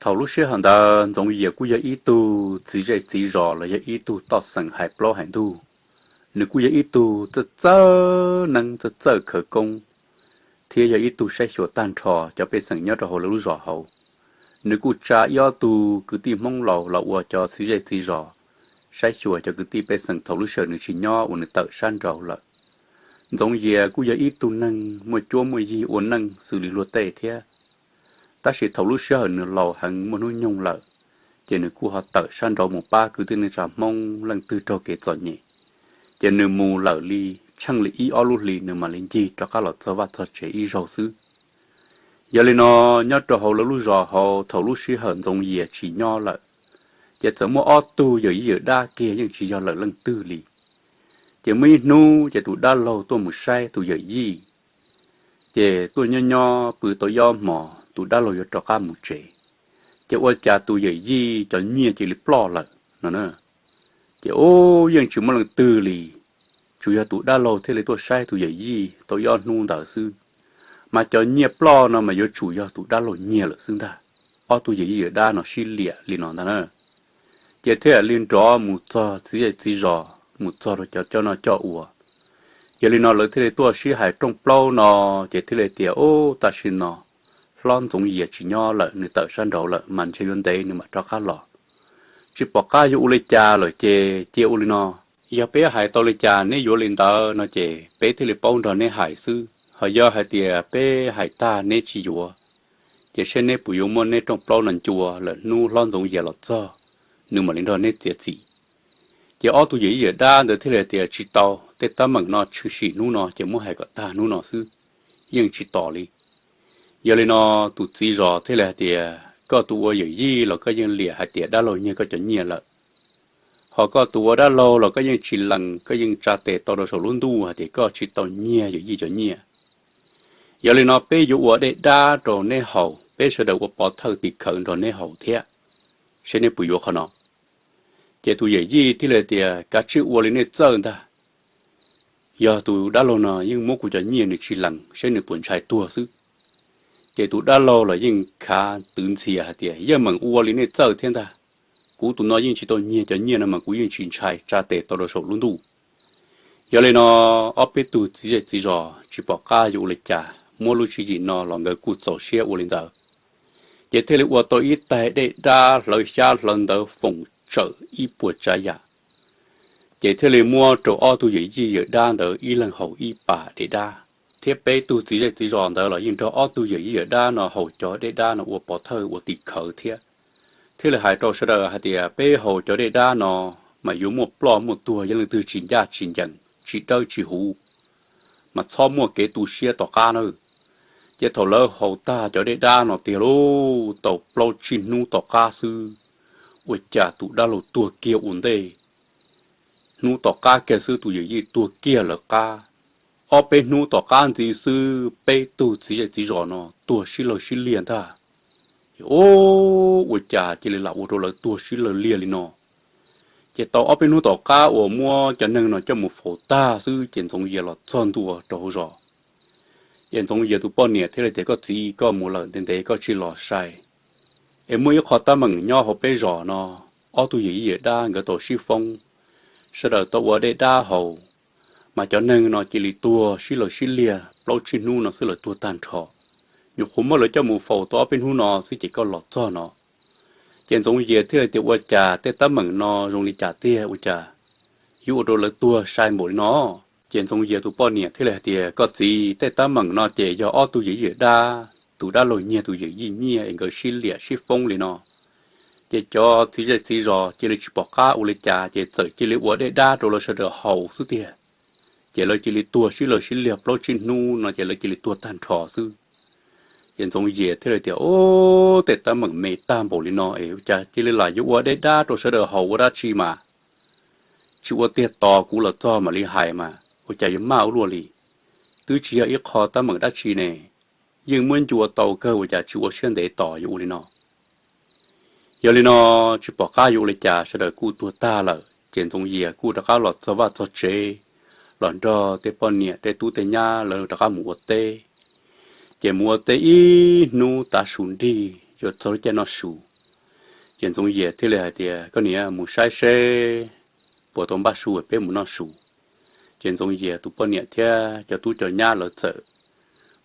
Thaum lub sij hawm ntawd Ntxoov Yias kuj yog ib tug txiv zej txiv zos los yog ib tug toj xeem hais plaub hais ntug. Nws kuj yog ib tug txawj txawj neeb txawj txawj khawv koob, thiab yog ib tug saib xyuas tag nrho cov pej xeem nyob rau hauv lawv lub zos hauv. Nws kuj tsa ib ob tug kwv tij Hmoob laus los ua cov txiv zej txiv zos, saib xyuas cov kwv tij pej xeem thaum lub sij hawm nws tsis nyob uas nws tawm sab nraud lawm. Ntxoov Yias kuj yog ib tug neeg muaj cuab muaj yig ua neej xws li luag tej thiab. Tab sis thaum lub sij hawm nws laus heev muaj hnub nyoog lawm, ces nws kuj ho tawm sab nraud mus pab kwv tij neej tsa Hmoob leej twg raug kev txom nyem. Ces nws mus lawm li tsheej li ib ob lub hlis nws mam li ncig rov qab los txog vaj txog tsev ib zaug xwb. Yog li no, nyob rau hauv lawv lub zos hauv thaum lub sij hawm Ntxoov Yias tsis nyob lawm, ces txawm muaj ob tug yawm yij yawm dab kiag yeej tsis yog lawm leej twg li. Ces muaj ib hnub ces tus dab laug tuaj mus saib tus yawm yij, ces tuaj nyob nyob pw tau ob hmos tus dab laug yuav rov qab mus tsev, ces ua cas tus yawm yij cov nyiaj cia li ploj lawm no. Ces ub yeej tsis muaj leej twg li, tsuas yog tus dab laug thiaj li tuaj saib tus yawm yij tau ob hnub ntawd xwb, mas cov nyiaj ploj no mas yuav tsum yog tus dab laug nyiag lawm xwb ntag. Ob tug yawm yij yawm dab no sib liam li no ntag na. Ces thiaj li nrov mus txog txiv zej txiv zos mus txog rau cov coj noj coj ua. Yog li no lawv thiaj li tuaj sib hais rooj plaub no, ces thiaj li tias, Ub, tam sim no hlob Ntxoov Yias tsis nyob lawm, nws tawm sab nraud lawm mas ntshe yuav ntev nws mam rov qab los. Tsis pom qab yuav ua li cas lawm ces cia ua li no, yog peb hais tau li cas neb yuav li ntawd no ces peb thiaj li paub nrog neb hais xwb. Ho yog hais tias peb hais tag neb tsis yuav, ces seb neb puas yuav muab neb rooj plaub no ncua lawm hnub hlob Ntxoov Yias los txog, nws mam li nrog neb txiav txim. Ces ob tug yawm yij yawm dab ntawd thiaj li hais tias, Tsis tau, tej teeb meem no tshwm sim hnub no ces muab hais kom tag hnub no xwb, yeej tsis tos li. Yog li no tus txiv zos thiaj li hais tias, Koj tus ua yawm yij los koj yeej liam hais tias dab laug nyiag koj cov nyiaj lawm. Ho koj tus ua dab laug los koj yeej tsis lees, koj yeej tsa tes tau rau saum lub ntuj hais tias koj tsis tau nyiag yawm yij cov nyiaj. Yog li no peb yuav ua dej dab rau neb haus, peb sawv daws ua pov thawj tim khawv nrog neb haus thiab, seb neb puas yuav qhov no. Ces tus yawm yij thiaj li tias, Kav tsij ua li nej txawj ntag. Yog tus dab laug no yeej muab kuv cov nyiaj nws tsis lees, seb nws puas ntshai tuag xwb. Ces tus dab laug los yeej khav twv ntxhias hais tias, Yeej meem ua li nej txawj thiab ntag. Kuv tus no yeej tsis tau nyiag cov nyiaj no mas kuv yeej tsis ntshai, tsa tes tau rau saum lub ntuj. Yog li no ob peb tug txiv zej txiv zos tsis pom qab yuav ua li cas, muab lub tswv yim no los nkawd kuj txaus siab ua li ntawd. Ces thiaj li ua tau ib taig dej dab hlawv xyab hlawv ntawv foom tsawm ib puas tsav yam. Ces thiaj li muab rau ob tug yawm yij yawm dab ntawd ib leeg haus ib pas dej dab, thiab peb tug txiv zej txiv zos ntawd los yeej nrog ob tug yawm yij yawm dab no haus cov dej dab no ua pov thawj ua tim khawv thiab. Thiaj li hais rau sawv daws hais tias, Peb haus cov dej dab no mas yuav muaj ploj muaj tuag, yog leej twg tsis ncaj tsis ncees, tsis dawb tsis huv, mas txhob muaj kev tu siab tom qab nawb. Ces thaum lawv haus tag cov dej dab no tiag lauj, tau plaub tsib hnub tom qab xwb, ua cas tus dab laug tuag kiag ua ntej. Hnub tom qab kiag xwb tus yawm yij tuag kiag lawv qab. Ob peb hnub tom qab ntxiv xwb peb tug txiv zej txiv zos no tuag sib law sib liag ntag. Ub, ua cas cia li lam ua rau lawv tuag sib law liag li no. Ces tau ob peb hnub tom qab uas muab cov neeg no coj mus faus tag xwb ces Ntxoov Yias los txog ntua rau hauv zos. Ces Ntxoov Yias tus poj niam thiaj li tias, Koj txiv, koj mus lawm ntev ntev koj tsis los sai, es muaj ib qho teeb meem nyob hauv peb zos no, ob tug yawm yij yawm dab nkawd tau sib foob, sawv daws tau ua dej dab haus, mas cov neeg no cia li tuag sib law sib liag, plaub tsib hnub no xwb lawv tuag tag nrho. Nyuam qhuav muab lawv coj mus faus tau ob peb hnub no xwb ces koj los txog no. Ces Ntxoov Yias thiaj li tias, Ua cas tej teeb meem no zoo li cas tiag, ua cas yuav ua rau lawv tuag sai npaum li no? Ces Ntxoov Yias tus poj niam thiaj li hais tias, Koj txiv, tej teeb meem no ces yog ob tug yawm yij yawm dab, tus dab laug nyiag tus yawm yij nyiaj es nkawd sib liam sib foob li no. Ces cov txiv zej txiv zos cia li tsis pom qab ua li cas ces txawm cia li ua dej dab rau lawv sawv daws haus xwb tiag. Ces lawv cia li tuag sib law sib liag plaub tsib hnub no ces lawv cia li tuag tag nrho xwb. Ces Ntxoov Yias thiaj li tias, Ub, tej teeb meem me tag npaum li no es ua cas cia li lam yuav ua dej dab rau sawv daws haus ua dab tsi mas? Tsis ua tiag, tos kuv los txog mam li hais mas ua cas yuav maj ua luaj li. Twb tsis yog ib qho teeb meem dab tsi ne, yeej muab ncua tau kawg, ua cas tsis ua siab ntev tos yuav ua li no? Yog li no tsis pom qab yuav ua li cas, sawv daws kuj tuag tag lawm ces Ntxoov Yias kuj rov qab los txog vaj txog tsev, los nrog tej poj niam tej tub tej nyab lawv rov qab mus ua teb. Ces mus ua teb ib hnub tav su nrig yuav txog lub caij noj su, Ces Ntxoov Yias thiaj li hais tias, Koj niam, mus saib seb puas tau npaj su peb mus noj su. Ces Ntxoov Yias tus poj niam thiab cov tub cov nyab lawv txawm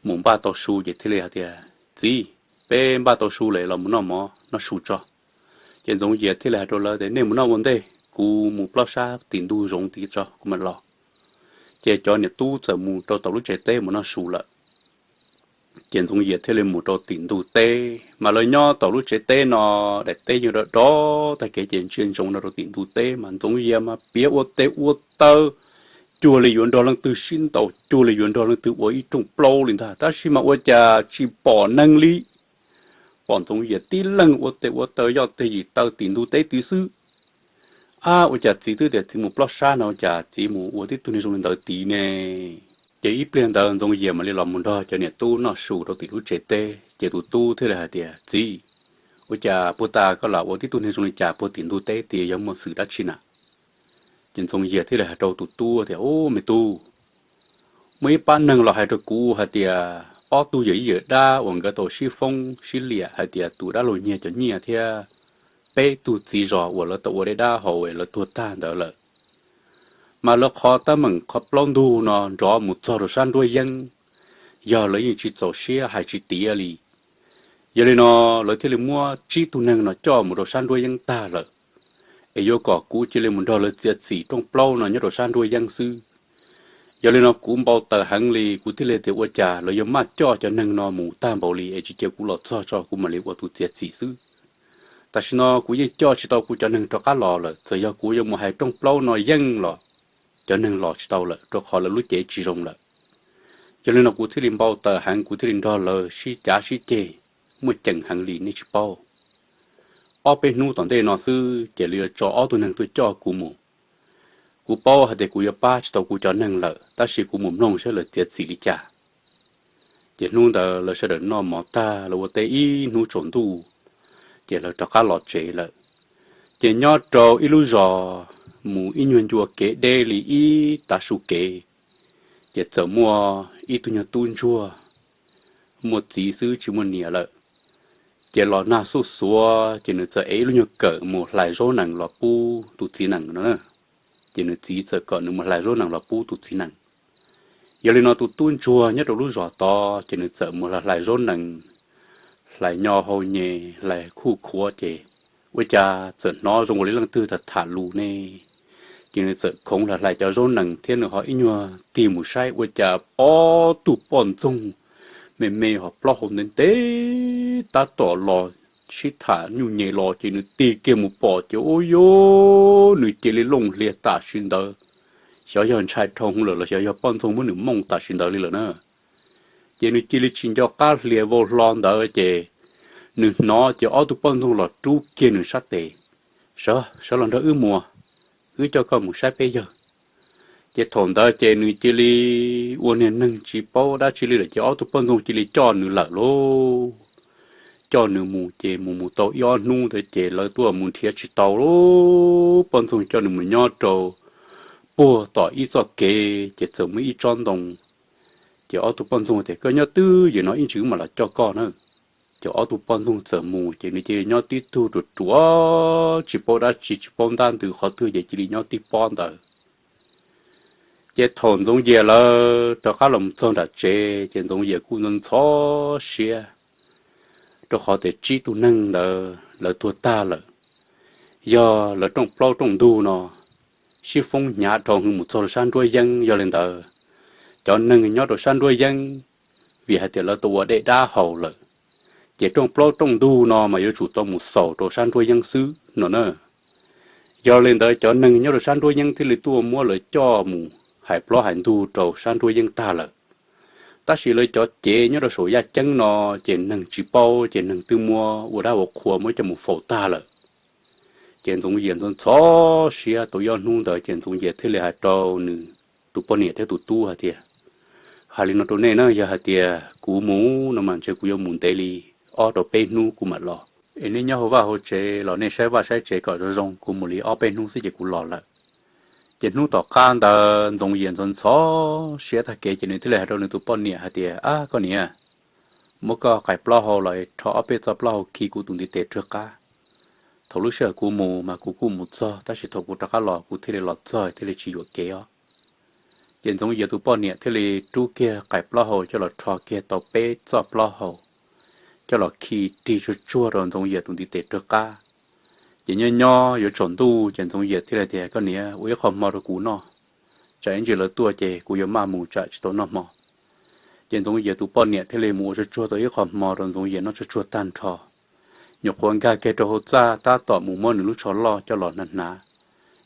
mus npaj tau su ces thiaj li hais tias, Txiv, peb npaj tau su lawm, los mus noj mov noj su tso. Ces Ntxoov Yias thiaj li hais rau lawv tias, Nej mus noj ua ntej, kuv mus plob sab tim ntug zoov tid tso kuv mam los. Ces cov niam tub txawm mus rau tom lub tsev teb mus noj su lawm. Ces Ntxoov Yias thiaj li mus rau tim ntug teb, mas lawv nyob tom lub tsev teb no, daim teb yeej dov dov tag kev ces ntsia ntsoov no rau tim ntug teb mas Ntxoov Yias mas piav ua tes ua taw, cuag li yuav nrog leej twg sib ntaus, cuag li yuav nrog leej twg ua ib rooj plaub li ntag, tab sis mas ua cas tsis pom neeg li. Pom Ntxoov Yias tib leeg ua tes ua taw yoj teg yim taw tim ntug teb tid xwb. Ab, ua cas txiv twb tias txiv mus plob sab no, ua cas txiv mus ua tib tug neeg zoo li ntawd tid ne? Ces ib pliag ntawd Ntxoov Yias mam li los mus nrog cov niam tub noj su rau tim lub tsev teb, ces tus tub thiaj li hais tias, Txiv, ua cas puag ta koj lam ua tib tug neeg zoo li cas puag tim ntug teb tid, yog muaj xwm dab tsi na? Ces Ntxoov Yias thiaj li hais rau tus tub tias, Ub, me tub, muaj ib pab neeg los hais rau kuv hais tias ob tug yawm yij yawm dab uas nkawd tau sib foob sib liam hais tias tus dab laug nyiag cov nyiaj thiab peb tug txiv zos uas lawv tau ua dej dab haus es lawv tuag tag ntawd lawm, mas lawv qhov teeb meem qhov plaub ntug no nrov mus txog rau sab nruab yeeb, yog lawv yeej tsis txaus siab hais tsis tiav li. Yog li no lawv thiaj li muab tsib tug neeg no coj mus rau sab nruab yeeb tag lawm, es yuav kom kuv cia li mus nrog lawv txiav txim rooj plaub no nyob rau sab nruab yeeb xwb. Yog li no kuv npau taws heev li, kuv thiaj li tias ua cas lawv yuav maj coj cov neeg no mus tag npaum li es tsis cia kuv los txog tso kuv mam li ua tus txiav txim xwb. Tam sim no kuv yeej coj tsis tau kuv cov neeg rov qab los lawm, txawm yog kuv yuav mus hais rooj plaub no yeej los cov neeg los tsis tau lawm rau qhov lawv lub cev tsis zoo lawm. Yog li no kuv thiaj li npau taws heev, kuv thiaj li nrog lawv sib cav sib ceg, muaj ceem heev li nej tsis paub. Ob peb hnub tom ntej no xwb ces lawv yuav tso ob tug neeg tuaj coj kuv mus. Kuv paub hais tias kuv yuav pab tsis tau kuv cov neeg lawm, tab sis kuv mus mloog saib lawv txiav txim li cas. Ces hnub ntawd lawv sawv daws noj mov tag, lawv ua teb ib hnub tsaus ntuj, ces lawv rov qab los tsev lawm. Ces nyob rau ib lub zos mus ib nyuag ncua kev deb li ib tav su kev, ces txawm muaj ib tug nyuag tub ntsuag, muaj txiv xwb tsis muaj niam lawm. Ces los nag xuj xuav ces nws txawm ev ib lub nyuag kawm mus hlais zaub nees los pub tus txiv nees no. Ces nws txiv txawm kom nws mus hlais zaub nees los pub tus txiv nees. Yog li no tus tub ntsuag nyob rau lub zos tod ces nws txawm mus hlais zaub nees, hlais nyo hau nyem, hlais khuj khuav ces ua cas txawm hnov zoo ua li leej twg tham tham lus ne. Ces nws txawm khoov hlais hlais cov zaub nees thiab nws ho ib nyuag tig mus saib ua cas ob tug poj ntxoog me me ho plaub hau ntev ntev tab tom los sib tham nyuj nyem los ces nws tig kiag mus pom ces ua cas nws cia li looj hlias tam sim ntawd, xyov yog ntshai dhau lawm los xyov yog poj ntxoog muab nws mooj tam sim ntawd li lawm na. Ces nws cia li tsis nco qab hlias vau hlo ntawd ces nws hnov ces ob tug poj ntxoog los rub kiag nws sab tes, Sawv, sawv los nrog wb mus, wb coj koj mus saib peb yawg. Ces thaum ntawd ces nws cia li ua niag neeg tsis paub dab tsi li lawm ces ob tug poj ntxoog cia li coj nws lawm lauj. Coj nws mus ces mus mus tau ib ob hnub ntawd ces lawv tuaj mus nrhiav tsis tau lauj. Poj ntxoog coj nws mus nyob rau puag tom ib txoj kev ces txawm muaj ib tsob ntoo. Ces ob tug poj ntxoog tias, Koj nyob twj ywm no ib ntsis wb mam los coj koj na. Ces ob tug poj ntxoog txawm mus ces nws cia li nyob tib tug ruam ruam tsis paub dab tsi tsis paub ntab ntws qhov twg ces cia li nyob tib pob ntawd. Ces thaum Ntxoov Yias lawv rov qab los txog nram tsev ces Ntxoov Yias kuj ntxhov ntxhov siab, rau qhov tias tsib tug neeg ntawd lawv tuag tag lawm. Yog lawv rooj plaub rooj ntug no sib foob hnyav dhau hwv mus txog rau sab nruab yeeb, yog li ntawd cov neeg nyob rau sab nruab yeeb, vim hais tias lawv tau ua dej dab haus lawm, ces rooj plaub rooj ntug no mas yuav tsum tau mus xaus rau sab nruab yeeb xwb no na. Yog li ntawd cov neeg nyob rau sab nruab yeeb thiaj li tuaj muab lawv coj mus hais plaub hais ntug rau sab nruab yeeb tag lawm. Tab sis lawv cov cev nyob rau saum yaj ceeb no ces neeg tsis paub ces neeg twb muab ua dab ua qhua muab coj mus faus tag lawm. Ces Ntxoov Yias ntxhov ntxhov siab tau ib ob hnub ntawd ces Ntxoov Yias thiaj li hais rau nws tus poj niam thiab tus tub hais tias, Hais li no rau nej na, yog hais tias kuv mus no mas ntshe kuv yuav mus ntev li ob rau peb hnub kuv mam los. Es nej nyob hauv vaj hauv tsev los nej saib vaj saib tsev kom zoo zoo, kuv mus li ob peb hnub xwb ces kuv los lawm. Ces hnub tom qab ntawd Ntxoov Yias ntxhov ntxhov siab tag kev ces nws thiaj li hais rau nws tus poj niam hais tias, Ab koj niam, muab koj qais plaub hau los rho ob peb txoj plaub hau khi kuv tus ntiv tes rwg qab. Thaum lub sij hawm kuv mus mas kuv kuj mus txog, tab sis thaum kuv rov qab los kuv thiaj li los txog thiaj li tsis yuam kev os. Ces Ntxoov Yias tus poj niam thiaj li rub kiag qais plaub hau coj los rho kiag tau peb txoj plaub hau, coj los khi rig tsuag tsuag rau Ntxoov Yias tus ntiv tes rwg qab. Ces nyob nyob yuav tsaus ntuj ces Ntxoov Yias thiaj li tias, Koj niam, ua ib qho hmo rau kuv noj, tsam ib ntsis lawv tuaj ces kuv yuav maj mus tsam tsis tau noj hmo. Ces Ntxoov Yias tus poj niam thiaj li mus ua tsuag tsuag tau ib qho hmo rau Ntxoov Yias noj tsuag tsuag tag nrho. Nyuam qhuav nkag kiag rau hauv txaj tab tom mus muab nws lub tsho loj coj los hnav hnav,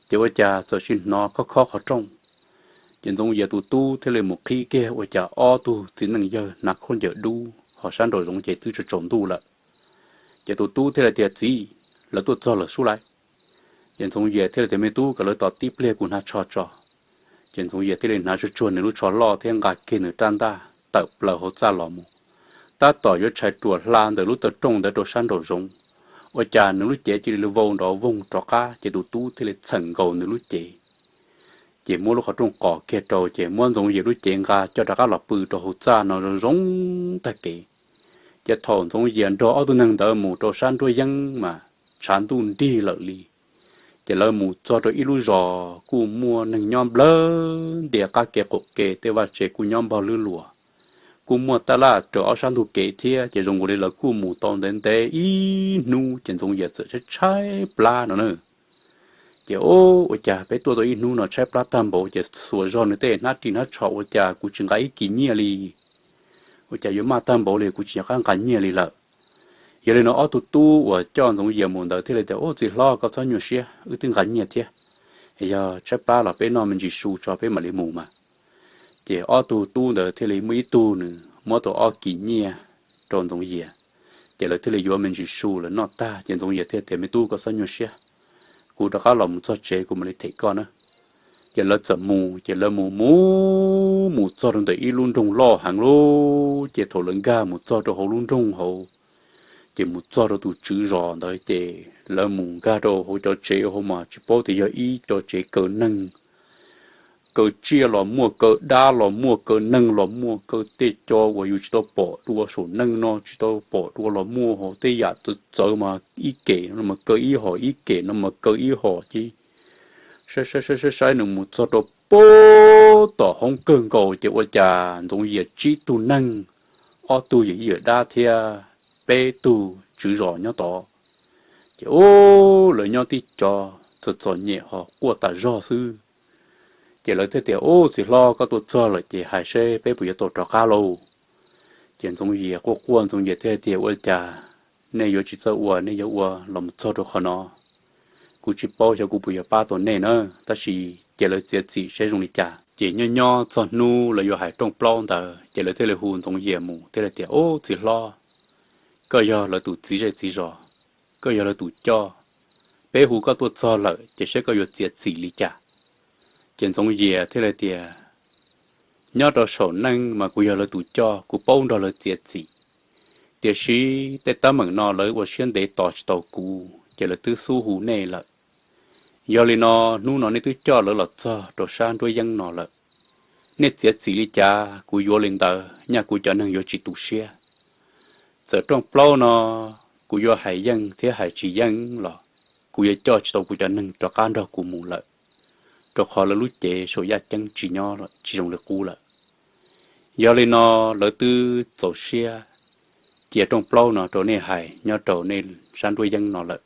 ces ua cas txawm sim hnov khob khob qhov rooj. Ces Ntxoov Yias tus tub thiaj li mus qhib kiag ua cas ob tug txiv neej yawg hnav khaub ncaws dub ho sab nraum zoov ces twb tsaus tsaus ntuj lawm. Ces tus tub thiaj li tias, Txiv, lawv tuaj txog lawm sub lais. Ces Ntxoov Yias thiaj li tias, Me tub, kom lawv tos tib pliag kuv hnav tsho tso. Ces Ntxoov Yias thiaj li hnav tsuag tsuag nws lub tsho loj thiab nqa kiag nws rab ntaj tawm plaws hauv txaj los mus. Tab tom yuav tshais ruam hla ntawm lub taw rooj ntawd rau sab nraum zoov, ua cas nws lub cev cia li vau nrov voog rov qab ces tus tub thiaj li txhawm nkaus nws lub cev. Ces muab lub qhov rooj qos kiag rau ces muab Ntxoov Yias lub cev nqa coj rov qab los pw rau hauv txaj no zoo zoo tag kev. Ces thaum Ntxoov Yias nrog ob tug neeg ntawd mus rau sab nruab yeeb mas tshav ntuj nrig lawm li. Ces lawv mus txog rau ib lub zos kuj muaj neeg nyob nplawg ntias qab kev qaum ke, tej vaj tsev kuj nyob npog lwb luas, kuj muaj tab laj raws ob sab ntug kev thiab. Ces zoo nkaus li lawv kuj mus tau ntev ntev ib hnub ces Ntxoov Yias txawm tshaib tshaib plab no na. Ces, Ub, ua cas peb tuaj tau ib hnub no tshaib plab tag npaum, ces xuas zog nws tej hnab ris hnab tsho ua cas kuv tsis nqa ib kis nyiaj li. Ua cas yuav maj tag npaum li kuv tsis nco qab nqa nyiaj li lawm. Yog li no ob tug tub uas coj Ntxoov Yias mus ntawd thiaj li tias, Ub, txiv hlob, koj txhob nyuaj siab, wb twb nqa nyiaj thiab. Yog tshaib plab los peb noj me ntsis su tso peb mam li mus mas. Ces ob tug tub ntawd thiaj li muaj ib tug nws muab tau ob kis nyiaj rau Ntxoov Yias. Ces lawv thiaj li yuav me ntsis su lawv noj tag ces Ntxoov Yias thiaj tias, Me tub, koj txhob nyuaj siab, kuv rov qab los mus txog tsev kuv mam li them koj na. Ces lawv txawm mus, ces lawv mus mus mus txog rau ntawm ib lub nroog loj heev lauj. Ces thaum lawv nkag mus txog rau hauv lub nroog hauv, ces mus txog rau tus tswv zos ntawd ces lawv mus nkag rau hauv cov tsev hauv mas tsis paub tias yog ib cov tsev kaw neeg, kaw tsiaj los muaj, kaw dab los muaj, kaw neeg los muaj, kaw tej co uas yus tsis tau pom dua saum neej no tsis tau pom dua los muaj, hos tej yam txawv txawv mas ib kem no mas kaw ib hom, ib kem no mas kaw ib hom. Ces saib saib saib saib nws mus txog rau pem tom hoob kawg nkaus ces ua cas Ntxoov Yias tsib tug neeg, ob tug yawm yij yawm dab thiab peb tug tswv zos nyob tod. Ces ub, lawv nyob tib co txom txom nyem ho quaj tas zog xwb. Ces lawv thiaj tias, Ub, txiv hlob, koj tuaj txog lawm ces hais seb peb puas yuav tau rov qab lauj. Ces Ntxoov Yias quaj quaj, Ntxoov Yias thiaj tias, Ua cas nej yuav tsis txawj ua, nej yuav ua los mus txog rau qhov no? Kuv tsis paub xyov kuv puas yuav pab tau nej na, tab sis cia lawv txiav txim seb zoo li cas. Ces nyob nyob txog hnub lawv yuav hais rooj plaub ntawd ces lawv thiaj li hu Ntxoov Yias mus thiaj li tias, Ub, txiv hlob, koj yog lawv tus txiv zej txiv zos, koj yog lawv tus coj, peb hu koj tuaj txog lawm ces seb koj yuav txiav txim li cas? Ces Ntxoov Yias thiaj li tias, Nyob rau saum neej mas kuv yog lawv tus coj, kuv paub nrog lawv txiav txim, tiam sis tej teeb meem no lawv ua siab ntev tos tsis tau kuv ces lawv twb xub hu nej lawm. Yog li no, hnub no nej twb coj lawv los txog rau sab nruab yeeb no lawm, nej txiav txim li cas kuv yuav li ntawd, nyaj kuv cov neeg yuav tsis tu siab. Txawm rooj plaub no kuv yuav hais yeej thiab hais tsis yeej los kuv yuav coj tsis tau kuv cov neeg rov qab nrog kuv mus lawm, rau qhov lawv lub cev saum yaj ceeb tsis nyob, tsis zoo li qub lawm. Yog li no, lawv twb txaus siab cia rooj plaub no rau nej hais nyob rau nej sab nruab yeeb no lawm.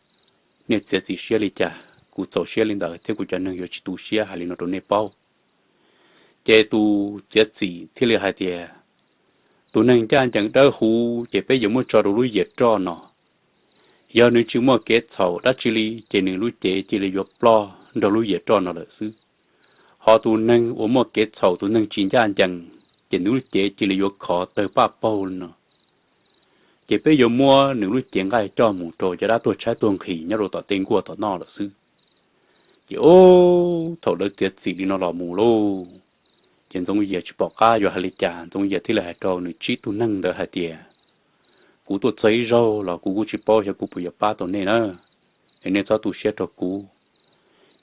Nej txiav txim siab li cas, kuv txaus siab li ntawd thiab kuv cov neeg yuav tsis tu siab, hais li no rau nej paub. Ces tus txiav txim thiaj li hais tias, Tus neeg ncaj ncees dawb huv ces peb yuav muab tso rau lub yias roj no. Yog nws tsis muaj kev txhaum dab tsi li ces nws lub cev cia li yuav ploj nrog lub yias roj no lawm xwb. Ho tus neeg uas muaj kev txhaum, tus neeg tsis ncaj ncees, ces nws lub cev cia li yuav khov tawg paj paug li no. Ces peb yuav muab nws lub cev nqaij coj mus rau cov dab tuag tshaib tuag nqhis nyob rau tom tej nkuaj tom no lawm xwb. Ces ub, thaum lawv txiav txim li no los mus lauj, ces Ntxoov Yias tsis pom qab yuav hais li cas, Ntxoov Yias thiaj li hais rau nws tsib tug neeg ntawd hais tias, Kuv tuaj txog ib zaug los kuv kuj tsis paub xyov kuv puas yuav pab tau nej na, es nej txhob tu siab rau kuv,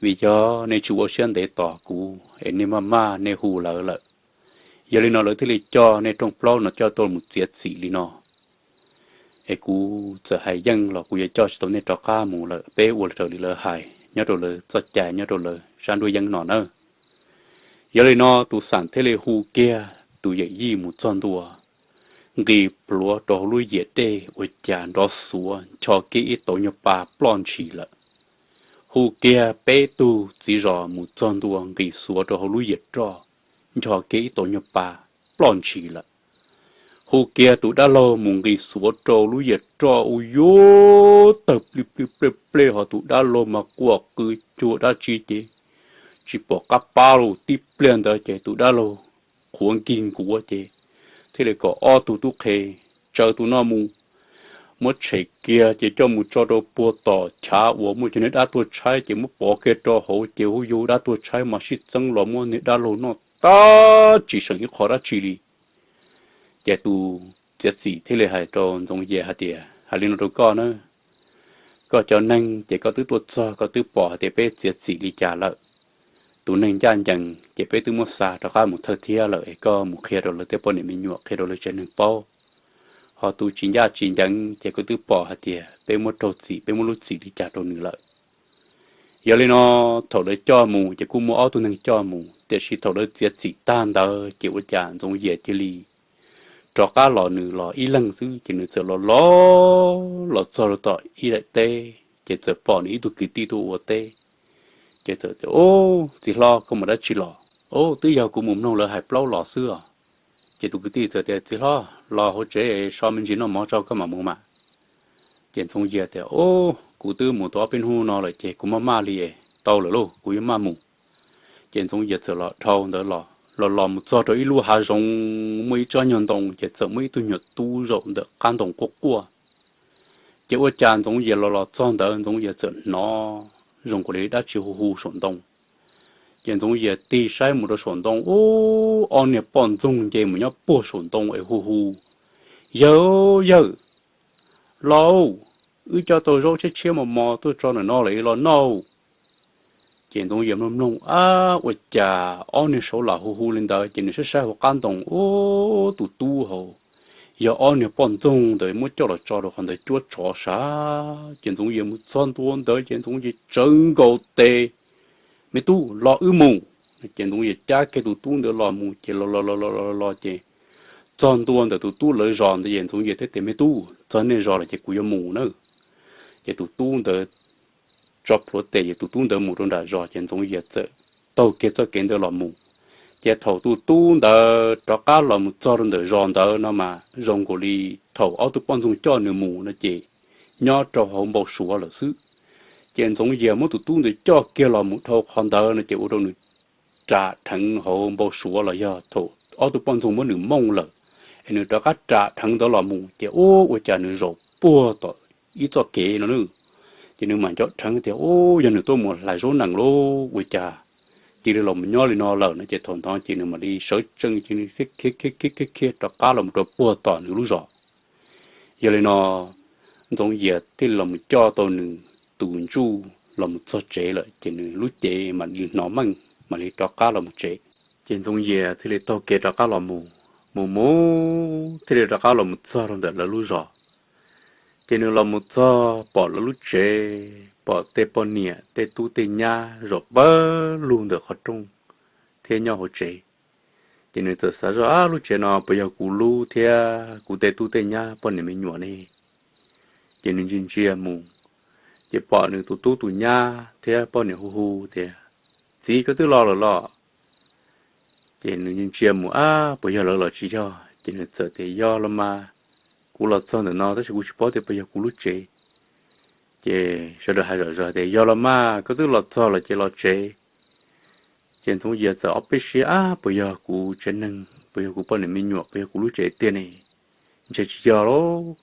vim yog nej tsis ua siab ntev tos kuv es nej maj maj nej hu lawv lawm. Yog li no lawv thiaj li coj nej rooj plaub no coj tuaj mus txiav txim li no. es kuv txawm hais yeej los kuv yuav coj tsis tau nej rov qab mus lawm, peb ua raws li lawv hais nyob rau lawv txoj cai nyob rau lawv sab nruab yeeb no nawb. Yog li no tus xam thiaj li hu kiag tus yawm yij mus txog ntua, nqis plhuav rau hauv lub yiam dej ua cas nrov xuav ncho kiag ib tauv nyuag pa ploj ntshis lawm. Hu kiag peb tug txiv zos mus txog ntua nqis xuav rau hauv lub yiam roj, ncho kiag ib tauv nyuag pa ploj ntshis lawm. Hu kiag tus dab laug mus nqis xuav rau lub yiam roj ua yuav tawg plig plig plej plej, ho tus dab laug mas quaj qw cuag dab tsi ces tsis pom qab pab li. Tib pliag ntawd ces tus dab laug qhuav nkig nkuav ces thiaj li kom ob tug tub qhe tsaws tus no mus, muab tshem kiag ces coj mus tso rau puag tom chav uas muaj cov niag dab tuag tshaib ces muab pov kiag rau hauv ces hu yug dab tuag tshaib mas sib txeeb los muab niag dab laug noj tag tsis seem ib qho dab tsi li. Ces tus txiav txim thiaj li hais rau Ntxoov Yias hais tias, hais li no rau koj na, koj cov neeg ces koj twb tuaj txog koj twb pom hais tias peb txiav txim li cas lawm. Tus neeg ncaj ncees ces peb twb muab xa rov qab mus thawj thiab lawm es koj mus qhia rau lawv tej poj niam me nyuam, qhia rau lawv tsev neeg paub. Ho tus tsis ncaj tsis ncees ces koj twb pom hais tias peb muab raug txim, peb muab lub txim li cas rau nws lawm. Yog li no thaum lawv coj mus ces kuj muaj ob tug neeg coj mus, tiam sis thaum lawv txiav txim tag ntawd ces ua cas Ntxoov Yias cia li rov qab los, nws los ib leeg xwb ces nws txawm los los los txog rau tom ib daim teb ces txawm pom nws ib tug kwv tij tuaj ua teb. Ces txawm tias, Ub, txiv hlob, koj mus dab tsi los? Ub, twb yog kuv mus mloog lawv hais plaub los xwb os. Ces tus kwv tij txawm tias, Txiv hlob, los hauv tsev so me ntsis noj mov tso koj mam mus mas. Ces Ntxoov Yias tias, Ub, kuv twb mus tau ob peb hnub no lawm ces kuv maj maj li es tau lawm lauj, kuv yuav maj mus. Ces Ntxoov Yias txawm los dhau ntawd los los los mus txog rau ib lub hav zoov muaj ib tsob nyuag ntoo ces txawm muaj ib tug nyuag tub zaum ntawm qab ntoo quaj quaj. Ces ua cas Ntxoov Yias los los txog ntawd Ntxoov Yias txawm hnov zoo nkaus li dab tsi hu hu saum ntoo. Ces Ntxoov Yias tig saib mus rau saum ntoo, ub, ob niag poj ntxoog nce mus nyob puag saum ntoo es hu hu, Yawg, yawg, los, wb coj tau zaub tshiab tshiab mos mos tuaj tso ntawm no lawm, los noj. Ces Ntxoov Yias mloog mloog, ab, ua cas ob niag saud lam hu hu li ntawd, ces nws saib saib hauv qab ntoo, ub, tus tub hauv, yog ob niag poj ntxoog ntawd muab coj los tso rau qhov ntawd cuab tsov sav. Ces Ntxoov Yias mus txog ntua ntawd ces Ntxoov Yias tsawv nkaus tes, Me tub, los wb mus. Ces Ntxoov Yias cab kiag tus tub ntawd los mus ces los los los los los ces txog ntua ntawm tus tub lawv zos ntawd ces Ntxoov Yias thiaj tias, Me tub, txog nej zos lawm ces kuv yuav mus na. Ces tus tub ntawd tso plhuav tes ces tus tub ntawd mus rau nram zos ces Ntxoov Yias txawm taug kiag txoj kev ntawd los mus. Ces thaum tus tub ntawd rov qab los mus txog rau ntawm zos ntawd no mas zoo nkaus li thaum ob tug poj ntxoog coj nws mus no ces nyob rau hauv npau suav lawm xwb. Ces Ntxoov Yias muab tus tub ntawd coj kiag los mus dhau qhov ntawd no ces ua rau nws ram dheev hauv npau suav los yog thaum ob tug poj ntxoog muab nws mooj lawm, es nws rov qab ram dheev ntawd los mus ces ub, ua cas nws zaum puag tom ib txoj kev no na. Ces nws mam nco dheev tias ub, yog nws tuaj mus hlais zaub nees lauj, ua cas cia li los mus nyob li no lawm no. Ces thaum ntawd ces nws mam li sawv tsees ces nws khiav khiav khiav khiav rov qab los mus rau puag tom nws lub zos. Yog li no Ntxoov Yias thiaj li los mus coj tau nws tus ntsuj los mus txog tsev lawm ces nws lub cev mam li hnov meej mam li rov qab los mus tsev. Ces Ntxoov Yias thiaj li taug kev rov qab los mus, mus mus thiaj li rov qab los mus txog rau ntawm lawv lub zos. Ces nws los mus txog pom lawv lub tsev, pom tej poj niam tej tub tej nyab zaum pawg lug ntawm qhov rooj thiab nyob hauv tsev. Ces nws txawm xav zoj, Ab, lub tsev no puas yog kuv lub thiab kuv tej tub tej nyab poj niam me nyuam ne? Ces nws ntsia ntsia mus, ces pom nws tus tub tus nyab thiab poj niam hu hu tias, Txiv, koj twb los lawm los? Ces nws ntsia ntsia mus, Ab, puas yog lawv los tsis yog? Ces nws txawm tias, Yog los mas, kuv los txog ntawm no tab sis kuv tsis paub tias puas yog kuv lub tsev. Ces sawv daws hais zom zaws tias, Yog los mas, koj twb los txog lawm ces los tsev. Ces Ntxoov Yias txawm ob peb siab, Ab, puas yog kuv tsev neeg, puas yog kuv poj niam me nyuam, puas yog kuv lub tsev tiag ne? Ntshe tsis yog lauj.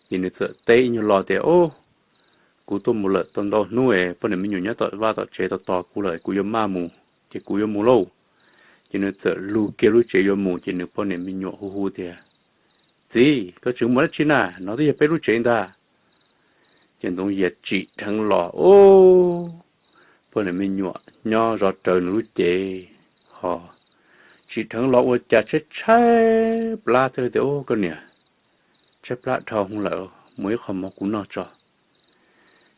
Ces nws txawm teb ib nyuag lo tias, Ub, kuv tuaj mus lawm tau ntau hnub es poj niam me nyuam nyob tom vaj tom tsev tos tos kuv lawm, kuv yuav maj mus, ces kuv yuav mus lauj. Ces nws txawm lug kiag lub tsev yuav mus ces nws poj niam me nyuam hu hu tias, Txiv, koj tseem mus dab tsi na? No twb yog peb lub tsev ntag. Ces Ntxoov Yias tsim dheev los, ub, poj niam me nyuam nyob zov rawv nws lub cev, ho tsim dheev los ua cas tshaib tshaib plab thiab tias, Ub, koj niam, tshaib plab dhau hwv lawm, muab ib qho mov kuv noj tso.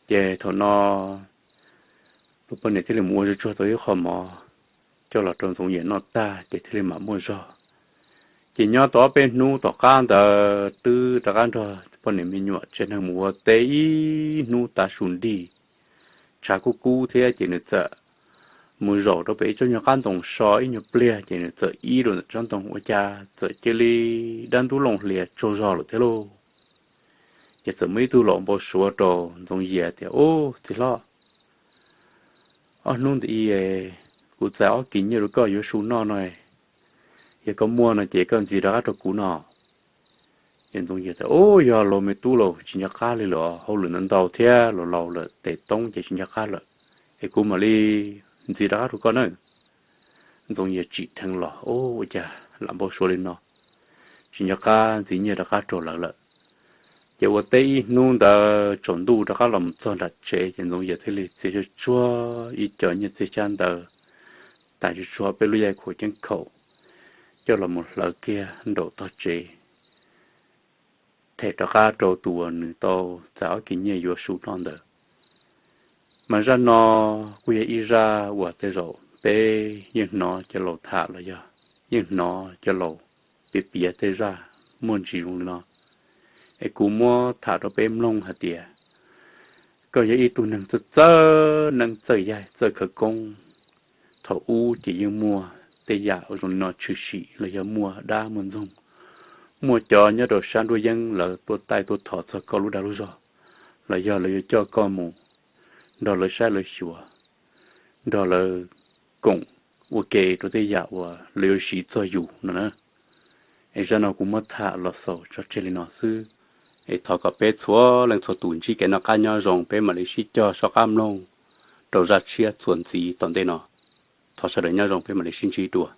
Ces thaum no tus poj niam thiaj li mus ua tsuag tsuag tau ib qho mov coj los rau Ntxoov Yias noj tag ces thiaj li mam muaj zog. Ces nyob tau ob peb hnub tom qab ntawd twb rov qab nrog poj niam me nyuam tsev neeg mus ua teb ib hnub tav su nrig, tshav kub kub thiab ces nws txawm mus zaum rau pem ib tsob nyuag qab ntoo so ib nyuag pliag ces nws txawm ib rau ntawm tsob ntoo ua cas txawm cia li dab ntub loo hlias tsaug zog lawm thiab lauj. Ces txawm muaj ib tug laus npau suav rau Ntxoov Yias tias, Ub, txiv hlob, ob hnub ntawd kuv txais ob kis nyiaj rau koj yuav su noj no, yog koj muaj no ces koj ntxiv rov qab rau kuv no. Ces Ntxoov Yias tias, Ub, yog lauj me tub lauj, tsis nco qab li lawm, hauj lwm ntau ntau thiab laus laus lawm tes toob ces tsis nco qab lawm, es kuv mam li ntxiv rov qab rau koj na. Ntxoov Yias tsim dheev los, Ub, ua cas lam npau suav li no, tsis nco qab ntxiv nyiaj rov qab rau lawv lawm. Ces ua teb ib hnub ntawd tsaus ntuj rov qab los mus txog nram tsev ces Ntxoov Yias thiaj li txiav tsuag tsuag ib co nyiaj txiag xyab ntawv, tas tsuag tsuag peb lub yaig khuam ceeb khaum, coj los mus hlawv kiag nraum tog tsev, them rov qab rau tus uas nws tau txais ob kis nyiaj yuav su noj ntawd. Mas zaj no kuj yog ib zaj uas tej zaum peb yeej hnov cov laus tham los yog yeej hnov cov laus piav piav tej zaj muaj ntsis zoo li no. Es kuv muab tham rau peb mloog hais tias koj yog ib tug neeg txawj txawj neeb txawj yaig txawj khawv koob, thaum ub ces yeej muaj tej yam zoo li no tshwm sim los yog muaj dab muaj ntxoog, muaj cov nyob rau sab nruab yeeb lawv tuaj taij tuaj thov txog koj lub dag lub zog, los yog lawv yuav coj koj mus nrog lawv saib lawv xyuas, nrog lawv koom ua ke rau tej yam uas lawv yuav siv txog yus no na. Es zaj no kuv muab tham los xaus tso tseg li no xwb. Es thov kom peb txhua leej txhua tus ntsib kev noj qab nyob zoo, peb mam li sib cog soj qab mloog rau zaj tshiab txuas ntxiv tom ntej no. Thov sawv daws nyob zoo, peb mam li sib ntsib dua.